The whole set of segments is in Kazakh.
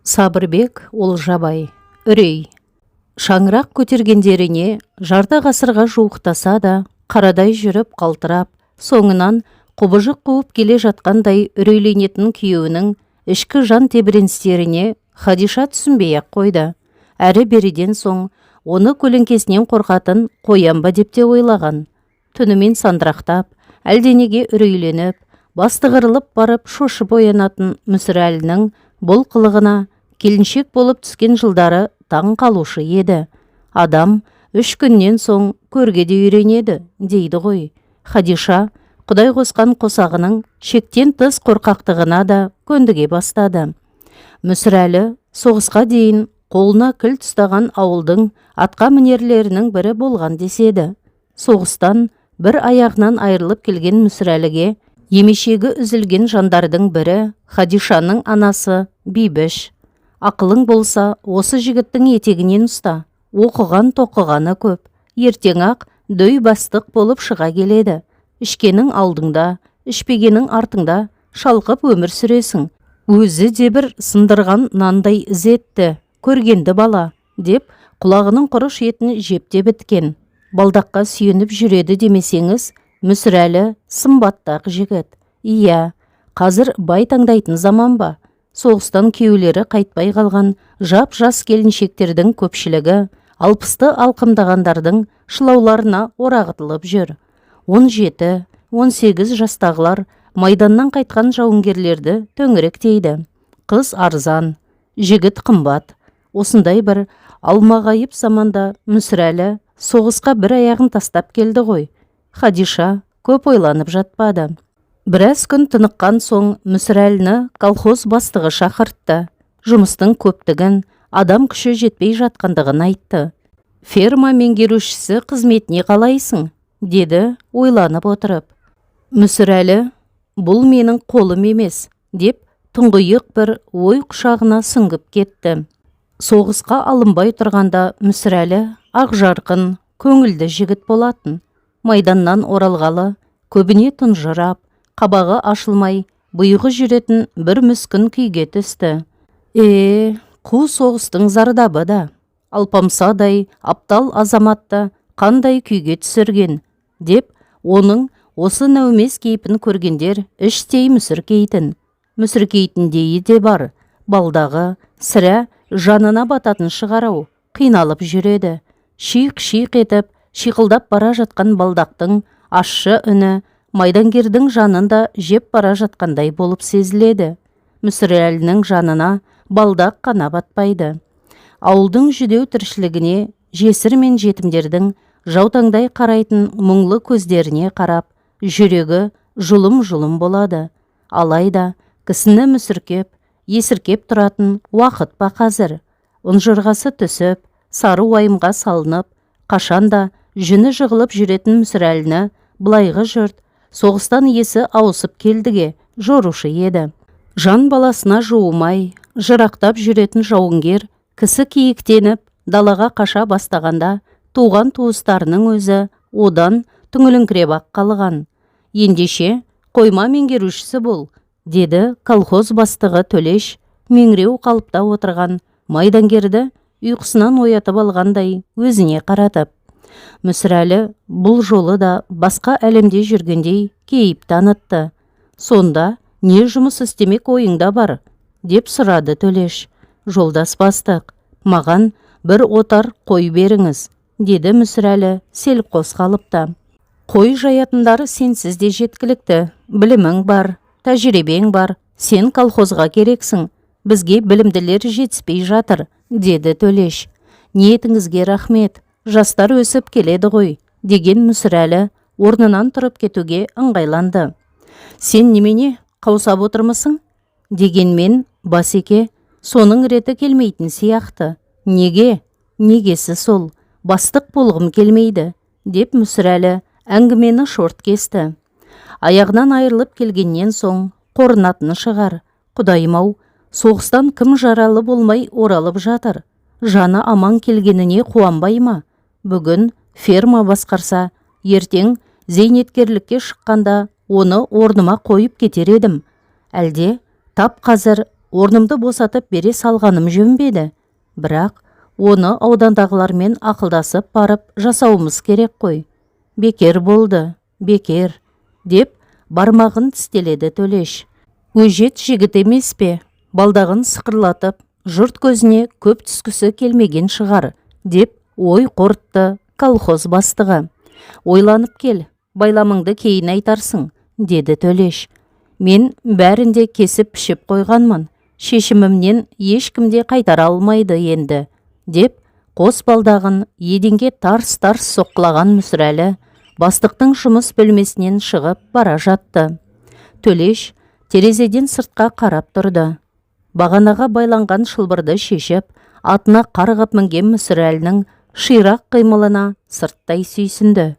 Сабырбек Олжабай. Үрей. Шаңырақ көтергендеріне жарты ғасырға жуықтаса да, қарадай жүріп қалтырап, соңынан құбыжық қуып келе жатқандай үрейленетін күйеуінің ішкі жан тебіреністеріне Хадиша түсінбей-ақ қойды. Әрі-беріден соң оны көлеңкесінен қорқатын қоян ба деп те ойлаған. Түнімен сандырақтап, әлденеге үрейленіп, бастығырылып барып шошып оянатын Мүсірәлінің бұл қылығына келіншек болып түскен жылдары таң қалушы еді. Адам 3 күннен соң көрге де үйренеді дейді ғой. Хадиша Құдай қосқан қосағының шектен тыс қорқақтығына да көндіге бастады. Мүсірәлі соғысқа дейін қолына кілт ұстаған ауылдың атқа мінерлерінің бірі болған деседі. Соғыстан бір аяғынан айырылып келген Мүсірәліге емешегі үзілген жандардың бірі Хадишаның анасы Бибіш: «Ақылың болса, осы жігіттің етегінен ұста. Оқыған тоқығаны көп, ертең-ақ дөй бастық болып шыға келеді. Ішкенің алдыңда, ішпегенің артыңда шалқып өмір сүресің. Өзі де бір сындырған нандай ізетті, көргенді бала», – деп құлағының құрыш етін жеп те біткен. Балдаққа сүйеніп жүреді демесеңіз, Мүсірәлі сымбатты-ақ жігіт. Иә, қазір бай таңдайтын заман ба? Соғыстан күйеулері қайтпай қалған жап жас келіншектердің көпшілігі 60-ты алқымдағандардың шылауларына орағытылып жүр. 17, 18 жастағылар майданнан қайтқан жауынгерлерді төңіректейді. Қыз арзан, жігіт қымбат. Осындай бір алмағайып заманда Мүсірәлі соғысқа бір аяғын тастап келді ғой. Хадиша көп ойланып жатпады. Біраз күн тыныққан соң Мүсірәліні колхоз бастығы шақыртты. Жұмыстың көптігін, адам күші жетпей жатқандығын айтты. «Ферма меңгерушісі қызметіне қалайсың?» – деді ойланып отырып. Мүсірәлі: «Бұл менің қолым емес», – деп тұңғиық бір ой құшағына сүңгіп кетті. Соғысқа алынбай тұрғанда Мүсірәлі ақжарқын, көңілді жігіт болатын. Майданнан оралғалы көбіне тұнжырап, қабағы ашылмай, бұйығы жүретін бір мүскін күйге түсті. Е, қу соғыстың зардабы да алпамсадай аптал азаматты қандай күйге түсірген, деп оның осы нәумез кейпін көргендер іштей мүсіркейтін. Мүсіркейтіндейі де бар: балдағы сірә жанына бататын шығар-ау, қиналып жүреді. Шиқ-шиқ етіп шиқылдап бара жатқан балдақтың ащы үні майдангердің жанын да жеп бара жатқандай болып сезіледі. Мүсірәлінің жанына балдақ қана батпайды. Ауылдың жүдеу тіршілігіне, жесір мен жетімдердің жаутаңдай қарайтын мұңлы көздеріне қарап, жүрегі жұлым-жұлым болады. Алайда кісіні мүсіркеп, есіркеп тұратын уақыт па қазір? Ұнжырғасы түсіп, сары уайымға салынып, қашанда жүні жығылып жүретін Мүсірәліні былайғы жұрт соғыстан есі ауысып келдіге жорушы еді. Жан баласына жуымай жырақтап жүретін жауынгер кісі киіктеніп далаға қаша бастағанда, туған туыстарының өзі одан түңіліңкіреп-ақ қалған. «Ендеше, қойма меңгерушісі бол», – деді колхоз бастығы Төлеш меңіреу қалыпта отырған майдангерді ұйқысынан оятып алғандай өзіне қаратып. Мүсірәлі бұл жолы да басқа әлемде жүргендей кейіп танытты. «Сонда не жұмыс істемек ойыңда бар?» – деп сұрады Төлеш. «Жолдас бастық, маған бір отар қой беріңіз», – деді Мүсірәлі селқос қалыпта. «Қой жаятындар сенсіз де жеткілікті. Білімің бар, тәжірибең бар. Сен колхозға керексің. Бізге білімділер жетіспей жатыр», – деді Төлеш. «Ниетіңізге рахмет. Жастар өсіп келеді ғой», – деген Мүсірәлі орнынан тұрып кетуге ыңғайланды. «Сен немене, қаусап отырмысың?» Дегенмен, басеке, соның реті келмейтін сияқты. «Неге?» «Негесі сол, бастық болғым келмейді», – деп Мүсірәлі әңгімені шорт кесті. Аяғынан айырылып келгеннен соң қорынатын шығар. Құдайым-ау, соғыстан кім жаралы болмай оралып жатыр? Жаны аман келгеніне қуанбай ма? Бүгін ферма басқарса, ертең зейнеткерлікке шыққанда оны орныма қойып кетер едім. Әлде тап қазір Орнымды босатып бере салғаным жөн бе еді? Бірақ оны аудандағылармен ақылдасып барып жасауымыз керек қой. Бекер болды, бекер, деп бармағын тістеледі Төлеш. Өжет жігіт емес пе? Балдағын сықырлатып, жұрт көзіне көп түскісі келмеген шығар, деп ой қорытты колхоз бастығы. Ойланып кел, байламыңды кейін айтарсың, деді Төлеш. Мен бәрін де кесіп-пішіп қойғанмын. Шешімімнен ешкім де қайтара алмайды енді, деп қос балдағын еденге тарс-тарс соққылаған Мүсірәлі бастықтың жұмыс бөлмесінен шығып бара жатты. Төлеш терезеден сыртқа қарап тұрды. Бағанаға байланған шылбырды шешіп, атына қарғып мінген Мүсірәлінің ширақ қимылына сырттай сүйсінді.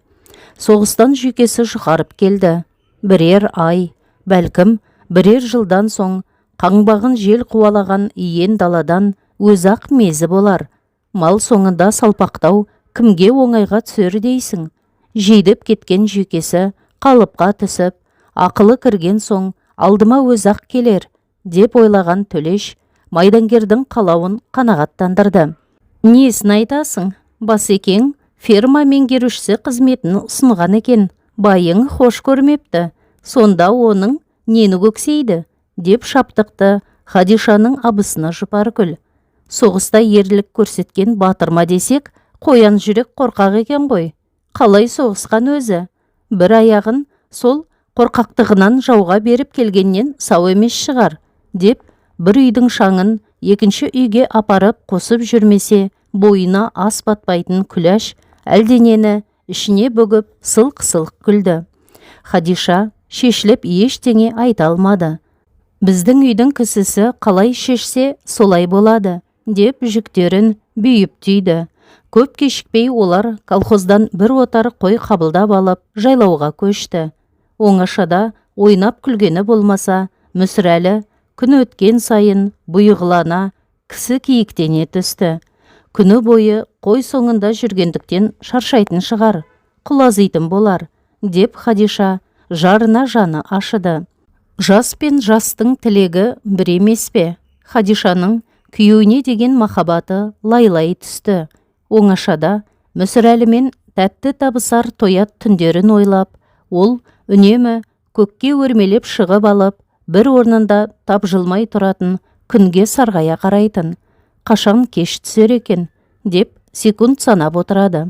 Соғыстан жүйкесі жұқарып келді. Бірер ай, бәлкім, бірер жылдан соң қаңбағын жел қуалаған иен даладан өзі-ақ мезі болар. Мал соңында салпақтау кімге оңайға түсер дейсің? Жидіп кеткен жүйкесі қалыпқа түсіп, ақылы кірген соң алдыма өзі-ақ келер, деп ойлаған Төлеш майдангердің қалауын қанағаттандырды. Несін айтасың? Басекең ферма меңгерушісі қызметін ұсынған екен. Байың хош көрмепті. Сонда оның нені көксейді? Деп шаптықты Хадишаның абысыны Жұпаргүл. Соғыста ерлік көрсеткен батыр ма десек, қоян жүрек қорқақ екен ғой. Қалай соғысқан өзі? Бір аяғын сол қорқақтығынан жауға беріп келгеннен сау емес шығар, деп бір үйдің шаңын екінші үйге апарып қосып жүрмесе, бойына ас батпайтын Күләш әлденені ішіне бүгіп сылқ-сылқ күлді. Хадиша шешіліп ештеңе айта алмады. Біздің үйдің кісісі қалай шешсе, солай болады, деп жүктерін бүйіп түйді. Көп кешікпей олар колхоздан бір отар қой қабылдап алып, жайлауға көшті. Оңашада ойнап күлгені болмаса, Мүсірәлі күн өткен сайын бұйығылана, кісі киіктене түсті. Күні бойы қой соңында жүргендіктен шаршайтын шығар, құлазитын болар, деп Хадиша жарына жаны ашыды. Жас пен жастың тілегі бір емес пе? Хадишаның күйеуіне деген махаббаты лайлай түсті. Оңашада Мүсірәлімен тәтті табысар тоят түндерін ойлап, ол үнемі көкке өрмелеп шығып алып, бір орнында тапжылмай тұратын күнге сарғая қарайтын. Қашан кеш түсер екен, деп секунд санап отырады.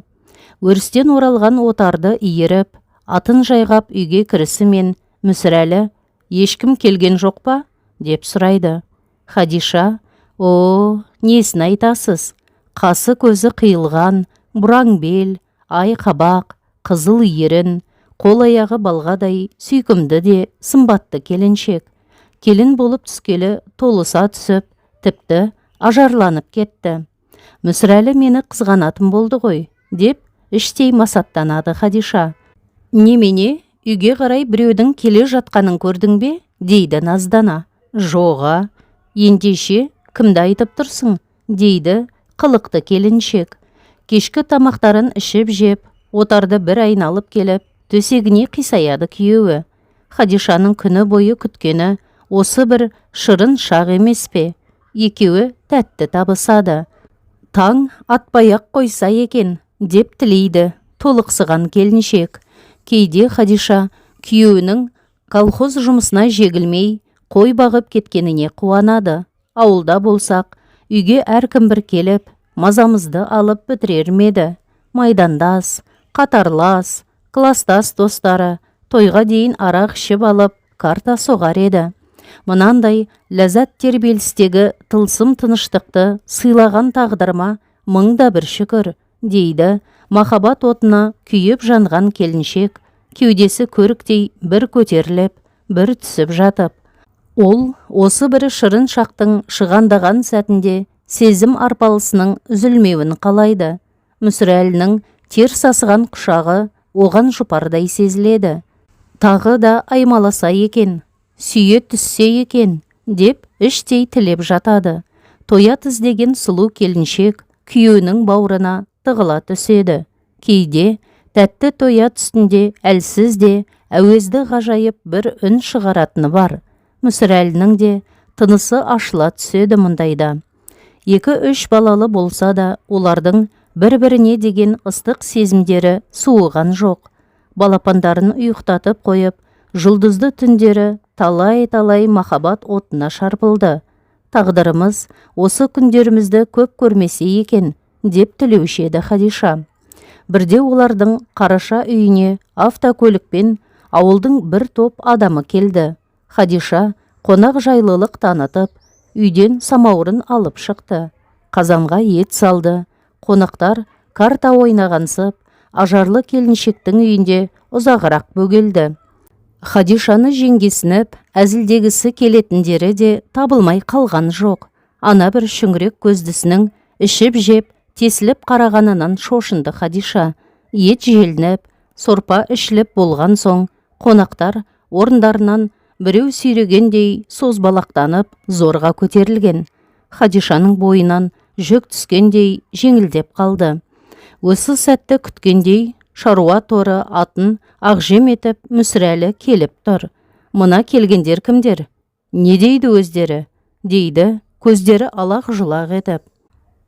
Өрістен оралған отарды иіріп, атын жайғап үйге кірісімен Мүсірәлі, ешкім келген жоқ па? Деп сұрайды. Хадиша, о, несін айтасыз? Қасы көзі қиылған, бұраң бел, ай қабақ, қызыл ерін, қол аяғы балғадай сүйкімді де сымбатты келіншек. Келін болып түскелі толыса түсіп, тіпті ажарланып кетті. Мүсірәлі мені қызғанатын болды ғой, деп іштей масаттанады Хадиша. Немене, үйге қарай біреудің келе жатқанын көрдің бе? Дейді наздана. Жоға, ендеше кімді айтып тұрсың? Дейді қылықты келіншек. Кешкі тамақтарын ішіп-жеп, отарды бір айналып келіп, төсегіне қисаяды күйеуі. Хадишаның күні бойы күткені осы бір шырын шақ емес пе? Екеуі тәтті табысады. Таң атпай-ақ қойса екен, деп тілейді толықсыған келіншек. Кейде Хадиша күйеуінің колхоз жұмысына жегілмей, қой бағып кеткеніне қуанады. Ауылда болсақ, үйге әркім бір келіп, мазамызды алып бітірер ме еді? Майдандас, қатарлас, кластас достары тойға дейін арақ ішіп алып, карта соғар еді. Мынандай ләззат тербелістегі тылсым тыныштықты сыйлаған тағдырыма мың да бір шүкір, дейді махаббат отына күйіп жанған келіншек, кеудесі көріктей бір көтеріліп, бір түсіп жатып. Ол осы бір шырын шақтың шығандаған сәтінде сезім арпалысының үзілмеуін қалайды. Мүсірәлінің тер сасыған құшағы оған жұпардай сезіледі. Тағы да аймаласа екен, сүйе түссе екен, деп іштей тілеп жатады. Тоят іздеген сұлу келіншек күйеуінің бауырына тығыла түседі. Кейде тәтті тоят үстінде әлсіз де әуезді ғажайып бір үн шығаратыны бар. Мүсірәлінің де Тынысы ашыла түседі мұндайда. Екі-үш балалы болса да, олардың бір-біріне деген ыстық сезімдері суыған жоқ. Балапандарын ұйықтатып қойып, жұлдызды түндері талай-талай махаббат отына шарпылды. Тағдырымыз осы күндерімізді көп көрмесе екен, деп тілеуші еді Хадиша. Бірде олардың қараша үйіне автокөлікпен ауылдың бір топ адамы келді. Хадиша қонақ жайлылық танытып, үйден самаурын алып шықты. Қазанға ет салды. Қонақтар карта ойнағансып, ажарлы келіншектің үйінде ұзағырақ бөгелді. Хадишаны жеңгесініп, әзілдегісі келетіндері де табылмай қалған жоқ. Ана бір шүңірек көздісінің ішіп-жеп, тесіліп қарағанынан шошынды Хадиша. Ет желініп, сорпа ішіліп болған соң, қонақтар орындарынан біреу сүйрегендей созбалақтанып зорға көтерілген. Хадишаның бойынан жүк түскендей жеңілдеп қалды. Осы сәтті күткендей шаруа торы атын ақжем етіп Мүсірәлі келіп тұр. Мына келгендер кімдер? Не дейді өздері? Дейді, көздері алақ-жұлақ етіп.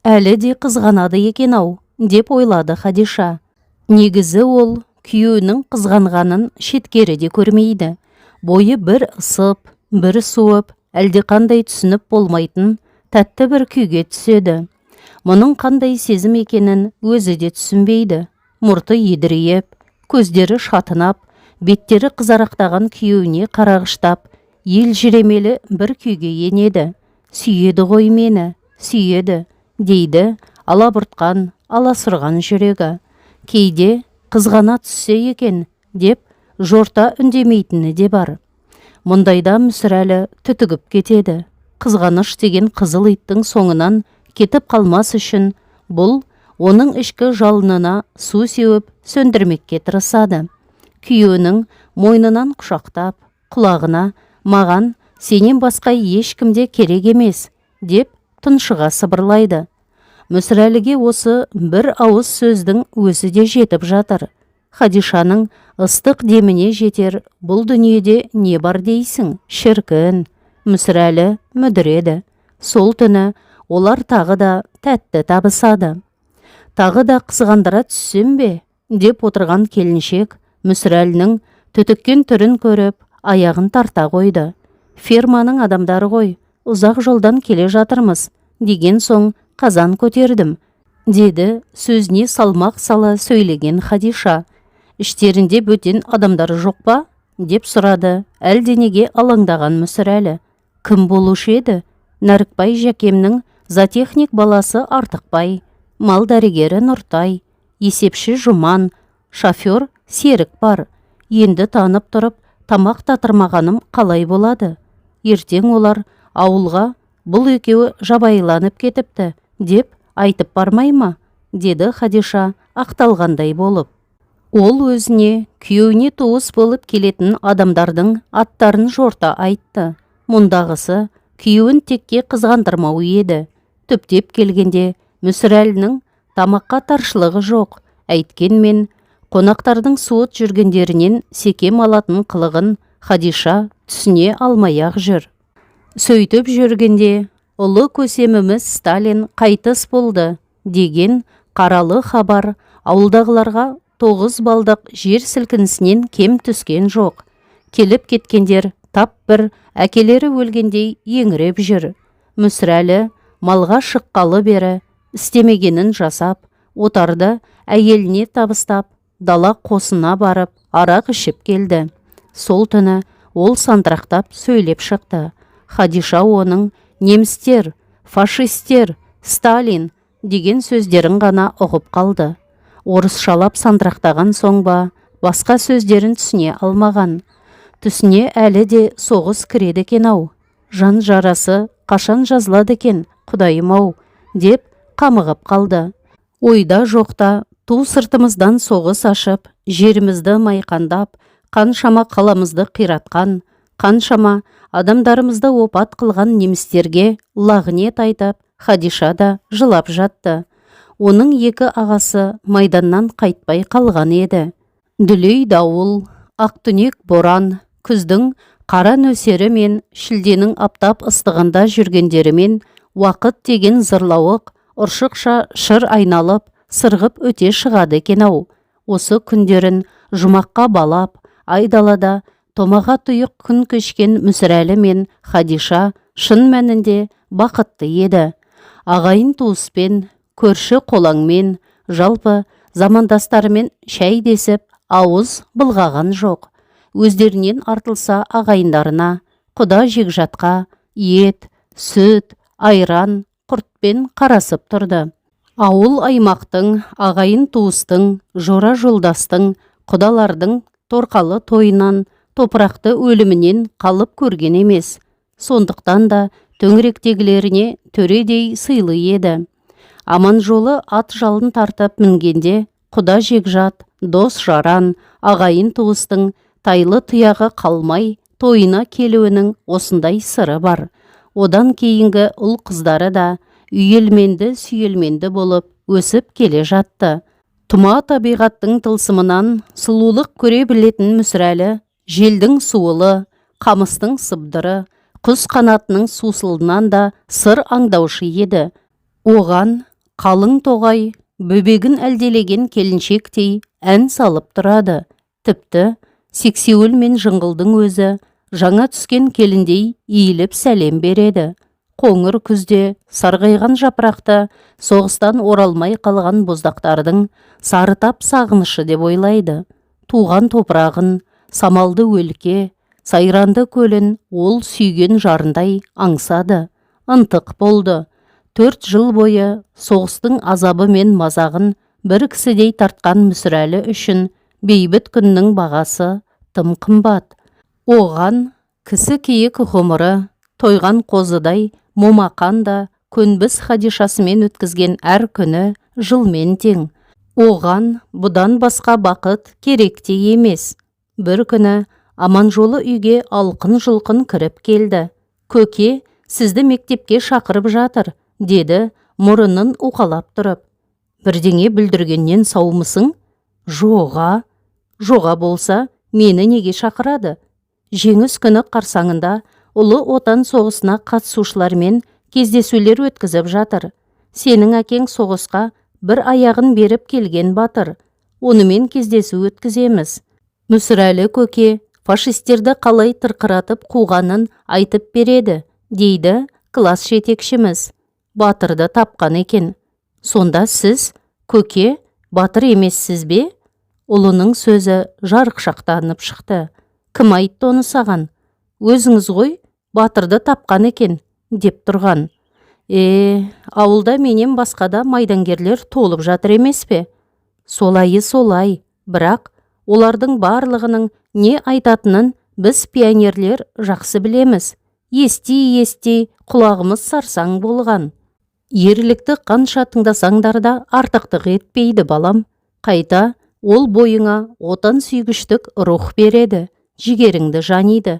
Әлі де қызғанады екен-ау, деп ойлады Хадиша. Негізі ол күйеуінің қызғанғанын шеткері де көрмейді. Бойы бір ысып, бір суып, әлдеқандай түсініп болмайтын тәтті бір күйге түседі. Мұның қандай сезім екенін өзі де түсінбейді. Мұрты едірейіп, көздері шатынап, беттері қызарақтаған күйеуіне қарағыштап, елжіремелі бір күйге енеді. Сүйеді ғой мені, сүйеді, дейді алабұртқан, аласұрған жүрегі. Кейде қызғана түссе екен, деп жорта үндемейтіні де бар. Мұндайда Мүсірәлі түтігіп кетеді. Қызғаныш деген қызыл иттің соңынан кетіп қалмас үшін бұл оның ішкі жалынына су сеуіп сөндірмекке тырысады. Күйеуінің мойнынан құшақтап, құлағына «Маған сенен басқа ешкім де керек емес» деп тұншыға сыбырлайды. Мүсірәліге осы бір ауыз сөздің өзі де жетіп жатыр. Хадишаның ыстық деміне жетер бұл дүниеде не бар дейсің, шіркін. Мүсірәлі мүдіреді. Сол түні олар тағы да тәтті табысады. Тағы да қызғандыра түссем бе, деп отырған келіншек Мүсірәлінің түтіккен түрін көріп, аяғын тарта қойды. Ферманың адамдары ғой, ұзақ жолдан келе жатырмыз, деген соң қазан көтердім, деді сөзіне салмақ сала сөйлеген Хадиша. Іштерінде бөтен адамдар жоқ па, деп сұрады әлденеге алаңдаған Мүсірәлі. Кім болушы еді? Нәрікбай жәкемнің зоотехник баласы Артықбай, мал дәрігері Нұртай, есепші Жұман, шофер Серік бар. Енді танып тұрып, тамақ татырмағаным қалай болады? Ертең олар ауылға бұл екеуі жабайыланып кетіпті, деп айтып бармай ма? Деді Хадиша ақталғандай болып. Ол өзіне, күйеуіне туыс болып келетін адамдардың аттарын жорта айтты. Мұндағысы күйеуін текке қызғандырмау еді. Түптеп келгенде Мүсірәлінің тамаққа таршылығы жоқ. Әйткенмен қонақтардың суыт жүргендерінен секем алатын қылығын Хадиша түсіне алмай-ақ жүр. Сөйтіп жүргенде ұлы көсеміміз Сталин қайтыс болды деген қаралы хабар ауылдағыларға 9 балдық жер сілкінісінен кем түскен жоқ. Келіп кеткендер тап бір әкелері өлгендей еңіреп жүр. Мүсірәлі малға шыққалы бері істемегенін жасап, отарды әйеліне табыстап, дала қосына барып, арақ ішіп келді. Сол түні ол сандырақтап сөйлеп шықты. Хадиша оның немістер, фашистер, Сталин деген сөздерін ғана ұғып қалды. Орысшалап сандырақтаған соң ба, басқа сөздерін түсіне алмаған. Түсіне әлі де соғыс кіреді екен-ау. Жан жарасы қашан жазылады екен, құдайым-ау, деп қамығып қалды. Ойда жоқта ту сыртымыздан соғыс ашып, жерімізді майқандап, қаншама қаламызды қиратқан, қаншама адамдарымызды опат қылған немістерге лағнет айтып, Хадиша да жылап жатты. Оның екі ағасы майданнан қайтпай қалған еді. Дүлей дауыл, ақтүнек боран, күздің Қара нөсері мен шілденің аптап ыстығында жүргендерімен уақыт деген зырлауық ұршықша шыр айналып, сырғып өте шығады екен-ау. Осы күндерін жұмаққа балап, айдалада томаға тұйық күн кешкен Мүсірәлі мен Хадиша шын мәнінде бақытты еді. Ағайын туыспен, көрші қолаңмен, жалпы замандастарымен шәй десіп, ауыз былғаған жоқ. Өздерінен артылса ағайындарына, құда жекжатқа, ет, сүт, айран, құртпен қарасып тұрды. Ауыл аймақтың, ағайын туыстың, жора жолдастың, құдалардың торқалы тойынан, топырақты өлімінен қалып көрген емес. Сондықтан да төңіректегілеріне төредей сыйлы еді. Аманжолы ат жалын тартып мінгенде құда жекжат, дос жаран, ағайын туыстың тайлы тұяғы қалмай тойына келуінің осындай сыры бар. Одан кейінгі ұл қыздары да үйелменді сүйелменді болып өсіп келе жатты. Тұма табиғаттың тылсымынан сұлулық көре білетін Мүсірәлі желдің суылы, қамыстың сыбдыры, құс қанатының сусылынан да сыр аңдаушы еді. Оған қалың тоғай бөбегін әлделеген келіншектей ән салып тұрады. Тіпті сексеуіл мен жыңғылдың өзі жаңа түскен келіндей иіліп сәлем береді. Қоңыр күзде сарғайған жапырақты соғыстан оралмай қалған боздақтардың сарытап сағынышы деп ойлайды. Туған топырағын, самалды өлке, сайранды көлін ол сүйген жарындай аңсады. Ынтық болды. 4 жыл бойы соғыстың азабы мен мазағын бір кісідей тартқан Мүсірәлі үшін бейбіт күннің бағасы тым қымбат. Оған кісі киік ғұмыры тойған қозыдай момақан да көнбіс Хадишасымен өткізген әр күні жылмен тең. Оған бұдан басқа бақыт керек те емес. Бір күні Аманжолы үйге алқын-жұлқын кіріп келді. «Көке, сізді мектепке шақырып жатыр», деді мұрынын уқалап тұрып. «Бірдеңе бүлдіргеннен саумысың?» «Жоға». «Жоға болса, мені неге шақырады?» Жеңіс күні қарсаңында Ұлы Отан соғысына қатысушылармен кездесулер өткізіп жатыр. Сенің әкең соғысқа бір аяғын беріп келген батыр. Онымен кездесу өткіземіз. Мүсірәлі көке фашистерді қалай тырқыратып қуғанын айтып береді, дейді класс жетекшіміз. Батырды тапқан екен. Сонда сіз, көке, батыр емессіз бе? Ұлының сөзі жарықшақтанып шықты. Кім айтты оны саған? Өзіңіз ғой, батырды тапқан екен, деп тұрған. Ауылда менен басқа да майдангерлер толып жатыр емес пе? Солайы солай, бірақ олардың барлығының не айтатынын біз пионерлер жақсы білеміз. Ести-ести құлағымыз сарсаң болған. Ерлікті қанша тыңдасаңдар да артықтық етпейді, балам. Қайта ол бойыңа отан сүйгіштік рух береді, жігеріңді жаниды.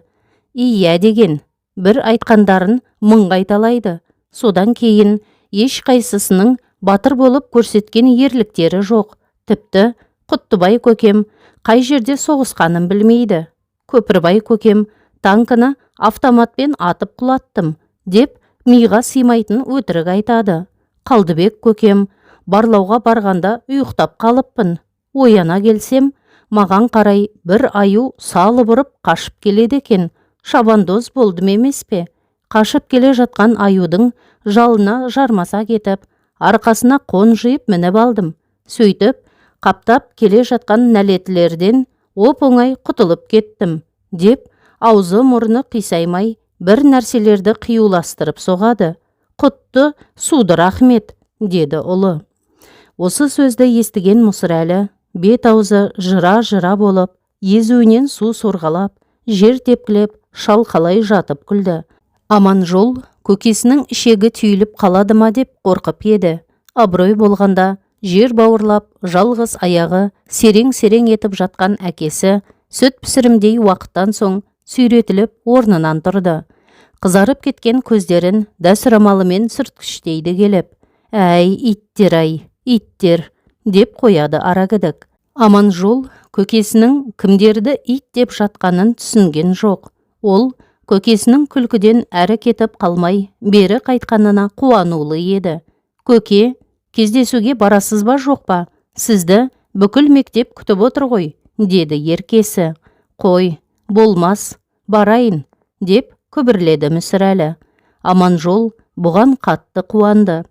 Иә деген, бір айтқандарын мың қайталайды. Содан кейін ешқайсысының батыр болып көрсеткен ерліктері жоқ. Тіпті Құттыбай көкем қай жерде соғысқанын білмейді. Көпірбай көкем танкіні автоматпен атып құлаттым деп миға сыймайтын өтірік айтады. Қалдыбек көкем барлауға барғанда ұйықтап қалыппын. Ояна келсем, маған қарай бір аю салып ұрып қашып келеді екен. Шабандоз болдым емес пе? Қашып келе жатқан аюдың жалына жармаса кетіп, арқасына қонжиып мініп алдым. Сөйтіп, қаптап келе жатқан нәлетілерден оп-оңай құтылып кеттім, деп аузы мұрны қисаймай бір нәрселерді қиюластырып соғады. Құтты судыр Ахмет, деді ұлы. Осы сөзді естіген Мүсірәлі бет аузы жыра-жыра болып, езуінен су сорғалап, жер тепкілеп, шалқалай жатып күлді. Аманжол көкесінің ішегі түйіліп қалады ма деп қорқып еді. Абырой болғанда жер бауырлап, жалғыз аяғы серең-серең етіп жатқан әкесі сүт пісірімдей уақыттан соң сүйретіліп орнынан тұрды. Қызарып кеткен көздерін дәсұрамалымен сүрткіштейді келіп. «Әй, иттер ай, иттер», деп қояды арагідік. Аманжол көкесінің кімдерді ит деп жатқанын түсінген жоқ. Ол көкесінің күлкіден әрі кетіп қалмай, бері қайтқанына қуанулы еді. «Көке, кездесуге барасыз ба, жоқ па? Сізді бүкіл мектеп күтіп отыр ғой», – деді еркесі. «Қой, болмас, барайын», – деп күбірледі Мүсірәлі. Аманжол бұған қатты қуанды.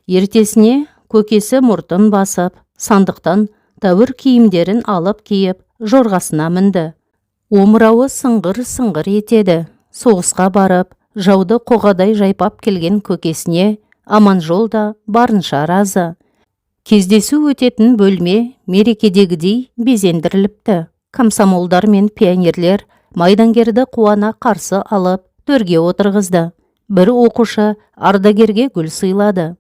Ертесіне көкесі мұртын басып, сандықтан тәуір киімдерін алып киіп, жорғасына мінді. Омырауы сыңғыр-сыңғыр етеді. Соғысқа барып, жауды қоғадай жайпап келген көкесіне Аманжол да барынша разы. Кездесу өтетін бөлме мерекедегідей безендіріліпті. Комсомолдар мен пионерлер майдангерді қуана қарсы алып, төрге отырғызды. Бір оқушы ардагерге гүл сыйлады.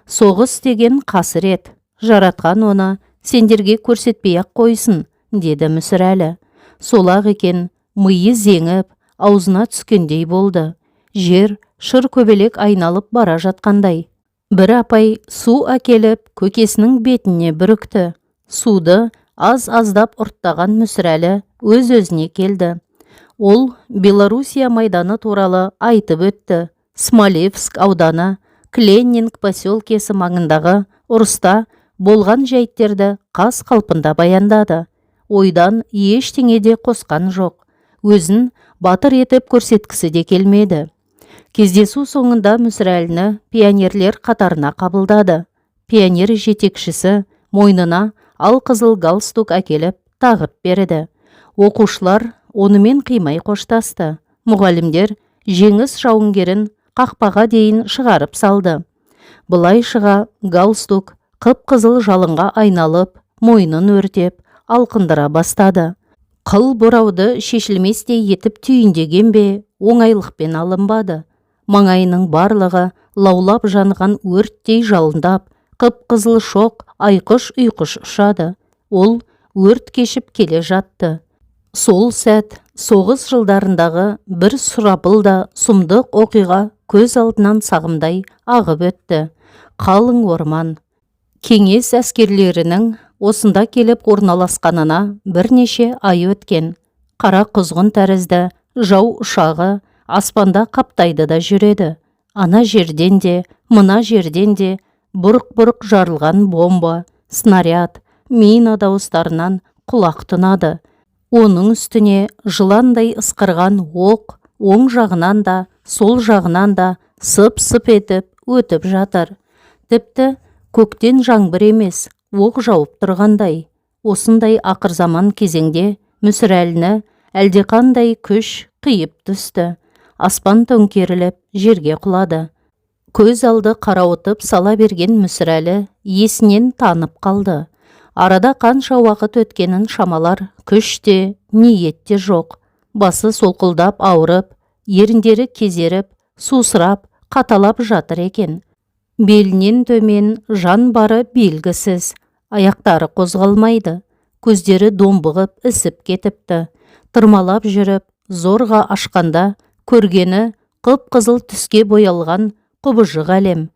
«Соғыс деген қасірет, жаратқан оны сендерге көрсетпей-ақ қойсын», – деді Мүсірәлі. Сол-ақ екен, миы зеңіп, аузына түскендей болды. Жер шыр көбелек айналып бара жатқандай. Бір апай су әкеліп, көкесінің бетіне бүрікті. Суды аз-аздап ұрттаған Мүсірәлі өз-өзіне келді. Ол Белоруссия майданы туралы айтып өтті. Смолевск ауданы, Кленнинг поселкесі маңындағы ұрыста болған жәйттерді қаз қалпында баяндады. Ойдан ештеңе де қосқан жоқ. Өзін батыр етіп көрсеткісі де келмеді. Кездесу соңында Мүсірәліні пионерлер қатарына қабылдады. Пионер жетекшісі мойнына алқызыл галстук әкеліп тағып берді. Оқушылар онымен қимай қоштасты. Мұғалімдер жеңіс жауынгерін қақпаға дейін шығарып салды. Былай шыға галстук қып-қызыл жалынға айналып, мойнын өртеп, алқындыра бастады. Қыл бұрауды шешілместей етіп түйіндеген бе, оңайлықпен алынбады. Маңайының барлығы лаулап жанған өрттей жалындап, қып-қызыл шоқ айқыш-ұйқыш ұшады. Ол өрт кешіп келе жатты. Сол сәт соғыс жылдарындағы бір сұрапыл да сұмдық оқиға көз алдынан сағымдай ағып өтті. Қалың орман. Кеңес әскерлерінің осында келіп орналасқанына бірнеше ай өткен. Қара құзғын тәрізді жау ұшағы аспанда қаптайды да жүреді. Ана жерден де, мына жерден де бұрқ-бұрқ жарылған бомба, снаряд, мина дауыстарынан құлақ тұнады. Оның үстіне жыландай ысқырған оқ оң жағынан да, сол жағынан да сып-сып етіп өтіп жатыр. Тіпті көктен жаңбыр емес, оқ жауып тұрғандай. Осындай ақырзаман кезеңде Мүсірәліні әлдеқандай күш қиып түсті. Аспан төңкеріліп, жерге құлады. Көз алды қарауытып сала берген Мүсірәлі есінен танып қалды. Арада қанша уақыт өткенін шамалар күш те, ниет те жоқ. Басы солқылдап ауырып, еріндері кезеріп, сусырап, қаталап жатыр екен. Белінен төмен жан бары белгісіз, аяқтары қозғалмайды, көздері домбығып ісіп кетіпті. Тырмалап жүріп, зорға ашқанда көргені қып-қызыл түске боялған құбыжық әлем.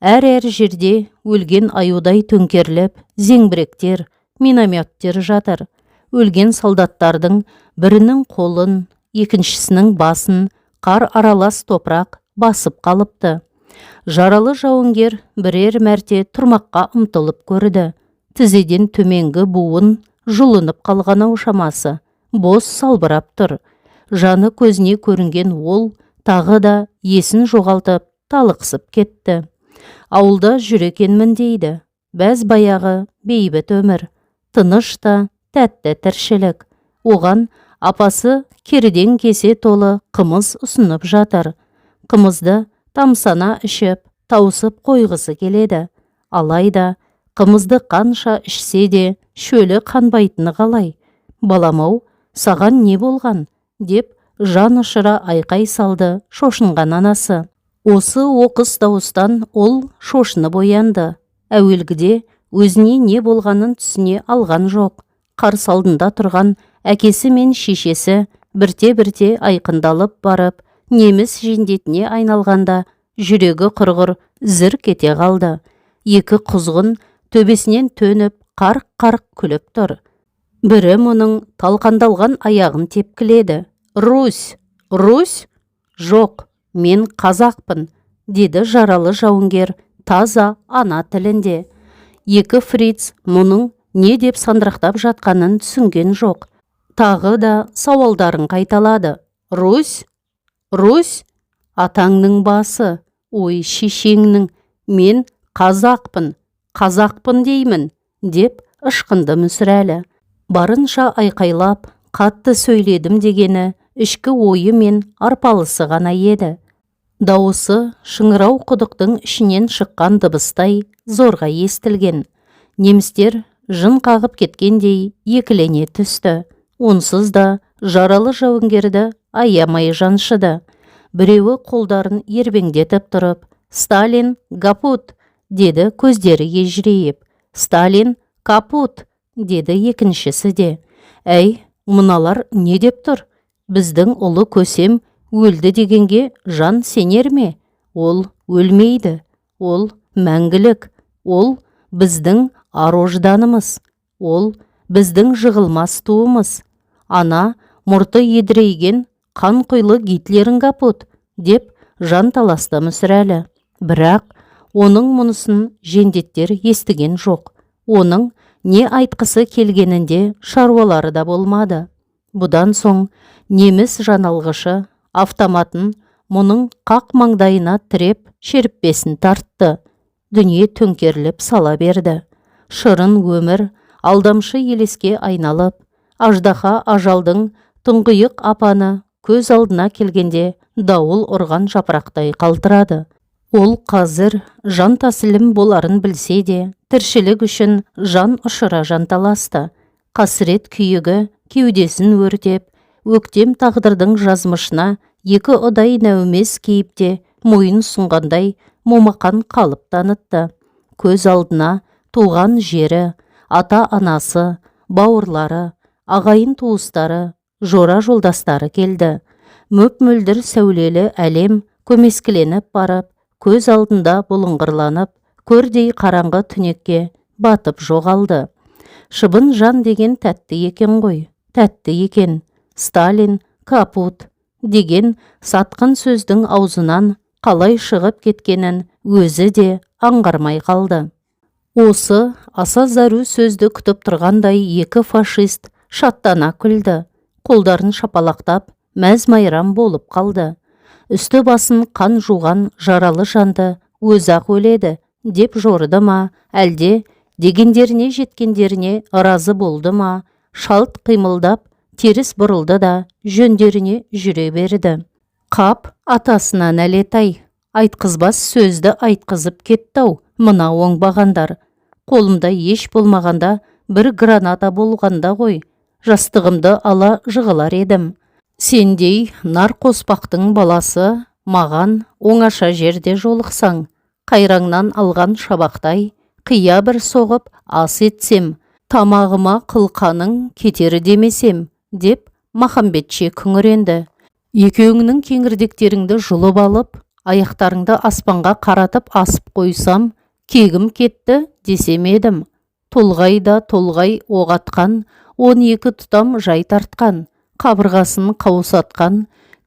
Әр-әр жерде өлген аюдай төңкеріліп, зеңбіректер, минометтер жатыр. Өлген солдаттардың бірінің қолын, екіншісінің басын қар аралас топырақ басып қалыпты. Жаралы жауынгер бірер мәрте тұрмаққа ұмтылып көрді. Тізеден төменгі буын жұлынып қалған ау шамасы, бос салбырап тұр. Жаны көзіне көрінген ол тағы да есін жоғалтып, талықсып кетті. Ауылда жүр екенмін дейді. Бәз баяғы бейбіт өмір, тыныш та тәтті тіршілік. Оған апасы кердең кесе толы қымыз ұсынып жатыр. Қымызды тамсана ішіп, тауысып қойғысы келеді. Алайда қымызды қанша ішсе де шөлі қанбайтыны қалай? «Балам-ау, саған не болған?» – деп жан ұшыра айқай салды шошынған анасы. Осы оқыс дауыстан ол шошынып оянды. Әуелгіде өзіне не болғанын түсіне алған жоқ. Қарсы алдында тұрған әкесі мен шешесі бірте-бірте айқындалып барып, неміс жендетіне айналғанда жүрегі құрғыр зірк ете қалды. Екі құзғын төбесінен төніп, қарқ-қарқ күліп тұр. Бірі мұның талқандалған аяғын тепкіледі. «Русь! Русь? Жоқ, мен қазақпын, деді жаралы жауынгер таза ана тілінде. Екі фриц мұның не деп сандырақтап жатқанын түсінген жоқ. Тағы да сауалдарын қайталады. Русь? Русь? Атаңның басы, ой, шешеңнің, мен қазақпын, қазақпын деймін, деп ышқынды Мүсірәлі. Барынша айқайлап, қатты сөйледім дегені ішкі ойы мен арпалысы ғана еді. Дауысы шыңырау құдықтың ішінен шыққан дыбыстай зорға естілген. Немістер жын қағып кеткендей екілене түсті. Онсыз да жаралы жауынгерді аямай жаншыды. Біреуі қолдарын ербеңдетіп тұрып, «Сталин капут!» деді көздері ежірейіп. «Сталин капут!» деді екіншісі де. Әй, мыналар не деп тұр? Біздің ұлы көсем өлді дегенге жан сенер ме? Ол өлмейді, ол мәңгілік, ол біздің ар-ожданымыз, ол біздің жығылмас туымыз. Ана мұрты едірейген қанқұйлы Гитлерің капут, деп жан таласты Мүсірәлі. Бірақ оның мұнысын жендеттер естіген жоқ. Оның не айтқысы келгенінде шаруалары да болмады. Бұдан соң неміс жаналғышы автоматын мұның қақ маңдайына тіреп, шеріппесін тартты. Дүние төңкеріліп сала берді. Шырын өмір алдамшы елеске айналып, аждаһа ажалдың тұңғиық апаны көз алдына келгенде дауыл ұрған жапырақтай қалтырады. Ол қазір жан тәсілім боларын білсе де, тіршілік үшін жан ұшыра жанталасты. Қасірет күйігі кеудесін өртеп, өктем тағдырдың жазмышына екі ұдай нәумез кейіпте мойын сұнғандай момақан қалып танытты. Көз алдына туған жері, ата-анасы, бауырлары, ағайын туыстары, жора-жолдастары келді. Мөп-мөлдір сәулелі әлем көмескіленіп барып, көз алдында бұлыңғырланып, көрдей қараңғы түнекке батып жоғалды. Шыбын жан деген тәтті екен ғой, тәтті екен. Сталин капут деген сатқын сөздің аузынан қалай шығып кеткенін өзі де аңғармай қалды. Осы аса зәру сөзді күтіп тұрғандай екі фашист шаттана күлді. Қолдарын шапалақтап, мәз-майрам болып қалды. Үсті басын қан жуған жаралы жанды өзі-ақ өледі деп жорыды ма, әлде дегендеріне жеткендеріне разы болды ма, шалт қимылдап, теріс бұрылды да жөндеріне жүре берді. Қап, атасына нәлет-ай, айтқызбас сөзді айтқызып кетті-ау мына оңбағандар. Қолымда еш болмағанда бір граната болғанда ғой, жастығымды ала жығылар едім. Сендей нар қоспақтың баласы маған оңаша жерде жолықсаң, қайраңнан алған шабақтай қия бір соғып ас етсем, тамағыма қылқаның кетері демесем, деп Махамбетше күңіренді. Екеуіңнің кеңірдектеріңді жұлып алып, аяқтарыңды аспанға қаратып асып қойсам, кегім кетті десем едім. Толғай да толғай оқ атқан, 12 тұтам жай тартқан, қабырғасын қаусатқан,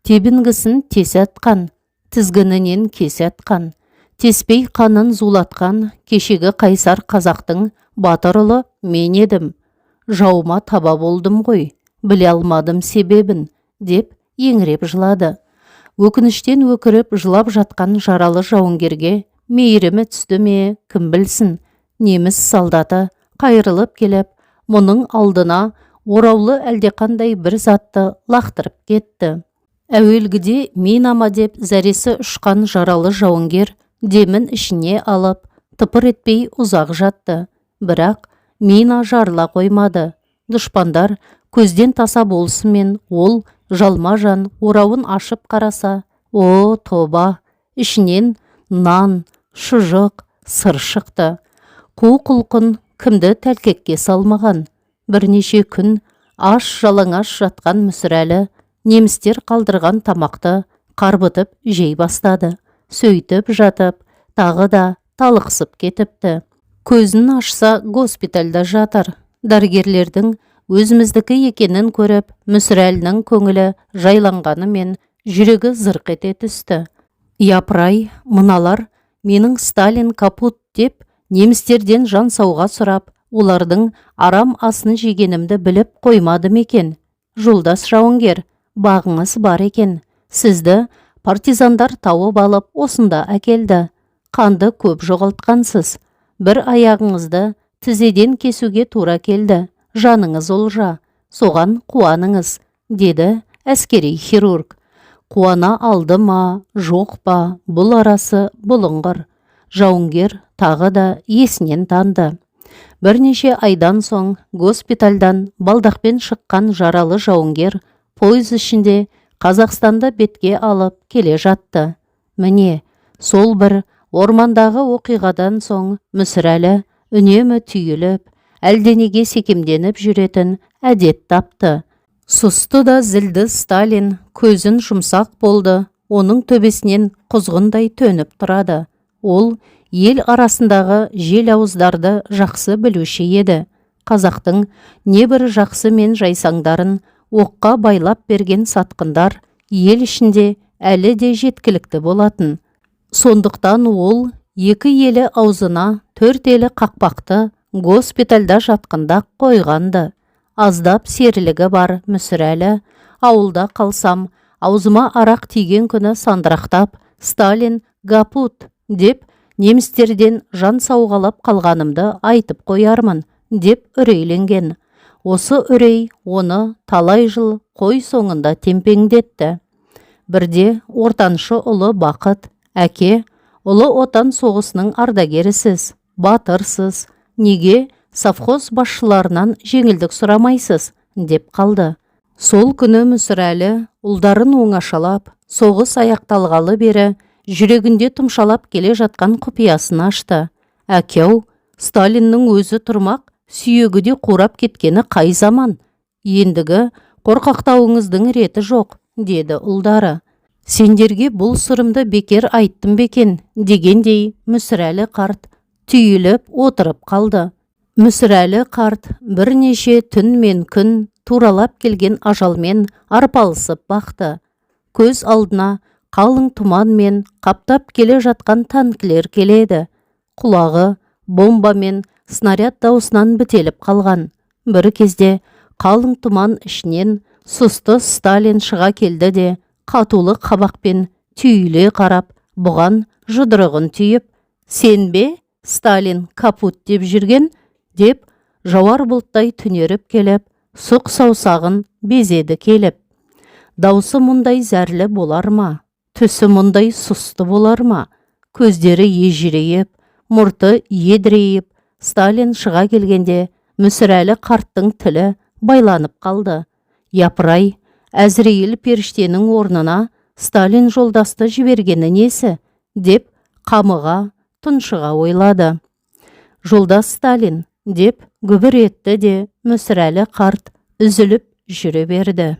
тебінгісін тесе атқан, тізгінінен кесе атқан, теспей қанын зулатқан кешегі қайсар қазақтың батыр ұлы мен едім. Жауыма таба болдым ғой, біле алмадым себебін, деп еңіреп жылады. Өкініштен өкіріп жылап жатқан жаралы жауынгерге мейірімі түсті ме, кім білсін, неміс солдаты қайырылып келіп, мұның алдына ораулы әлдеқандай бір затты лақтырып кетті. Әуелгіде мина ма деп зәресі ұшқан жаралы жауынгер демін ішіне алып, тыпыр етпей ұзақ жатты. Бірақ мина жарыла қоймады. Дұшпандар көзден таса болысымен ол жалма-жан орауын ашып қараса, о, тоба, ішінен нан, шұжық, сыр шықты. Қу құлқын кімді тәлкекке салмаған. Бірнеше күн аш жалаңаш жатқан Мүсірәлі немістер қалдырған тамақты қарбытып жей бастады. Сөйтіп жатып, тағы да талықсып кетіпті. Көзін ашса, госпитальда жатыр. Дәрігерлердің өзіміздікі екенін көріп, Мүсірәлінің көңілі жайланғанымен Жүрегі зырқ ете түсті. Япырай, мыналар менің «Сталин капут» деп немістерден жан сауға сұрап, олардың арам асын жегенімді біліп қоймады ма екен? Жолдас жауынгер, бағыңыз бар екен. Сізді партизандар тауып алып, осында әкелді. Қанды көп жоғалтқансыз. Бір аяғыңызды тізеден кесуге тура келді. Жаныңыз олжа, соған қуаныңыз, деді әскери хирург. Қуана алды ма, жоқ па, бұл арасы бұлыңғыр. Жауынгер тағы да есінен танды. Бірнеше айдан соң госпитальдан балдақпен шыққан жаралы жауынгер пойыз ішінде Қазақстанды бетке алып келе жатты. Міне, сол бір ормандағы оқиғадан соң Мүсірәлі үнемі түйіліп, әлденеге секемденіп жүретін әдет тапты. Сұсты да зілді Сталин көзін жұмсақ болды, оның төбесінен құзғындай төніп тұрады. Ол ел арасындағы жел ауыздарды жақсы білуші еді. Қазақтың небір жақсы мен жайсаңдарын оққа байлап берген сатқындар ел ішінде әлі де жеткілікті болатын. Сондықтан ол екі елі аузына төрт елі қақпақты госпитальда жатқанда қойғанды. Аздап серілігі бар Мүсірәлі ауылда қалсам, аузыма арақ тиген күні сандырақтап «Сталин капут» деп немістерден жан сауғалап қалғанымды айтып қоярмын деп үрейленген. Осы үрей оны талай жыл қой соңында темпеңдетті. Бірде ортаншы ұлы Бақыт: «Әке, Ұлы Отан соғысының ардагерісіз, батырсыз, неге совхоз басшыларынан жеңілдік сұрамайсыз?» деп қалды. Сол күні Мүсірәлі ұлдарын оңашалап, соғыс аяқталғалы бері жүрегінде тұмшалап келе жатқан құпиясын ашты. «Әке-ау, Сталиннің өзі тұрмақ, сүйегі де қурап кеткені қай заман? Ендігі қорқақтауыңыздың реті жоқ», – деді ұлдары. Сендерге бұл сырымды бекер айттым ба екен дегендей, Мүсірәлі қарт түйіліп отырып қалды. Мүсірәлі қарт бірнеше түн мен күн туралап келген ажалмен арпалысып бақты. Көз алдына қалың тұманмен қаптап келе жатқан танкілер келеді. Құлағы бомба мен снаряд дауысынан бітеліп қалған. Бір кезде қалың тұман ішінен сұсты Сталин шыға келді де, қатулы қабақпен түйіле қарап, бұған жұдырығын түйіп: «Сен бе Сталин капут деп жүрген?» деп, жауар бұлттай түнеріп келіп, сұқ саусағын безеді келіп. Даусы мұндай зәрлі болар ма? Түсі мұндай сұсты болар ма? Көздері ежірейіп, мұрты едірейіп, Сталин шыға келгенде Мүсірәлі қарттың тілі байланып қалды. Япырай, Әзірейіл періштенің орнына Сталин жолдасты жібергені несі деп қамыға, тұншыға ойлады. «Жолдас Сталин», – деп гүбір етті де, Мүсірәлі қарт үзіліп жүре берді.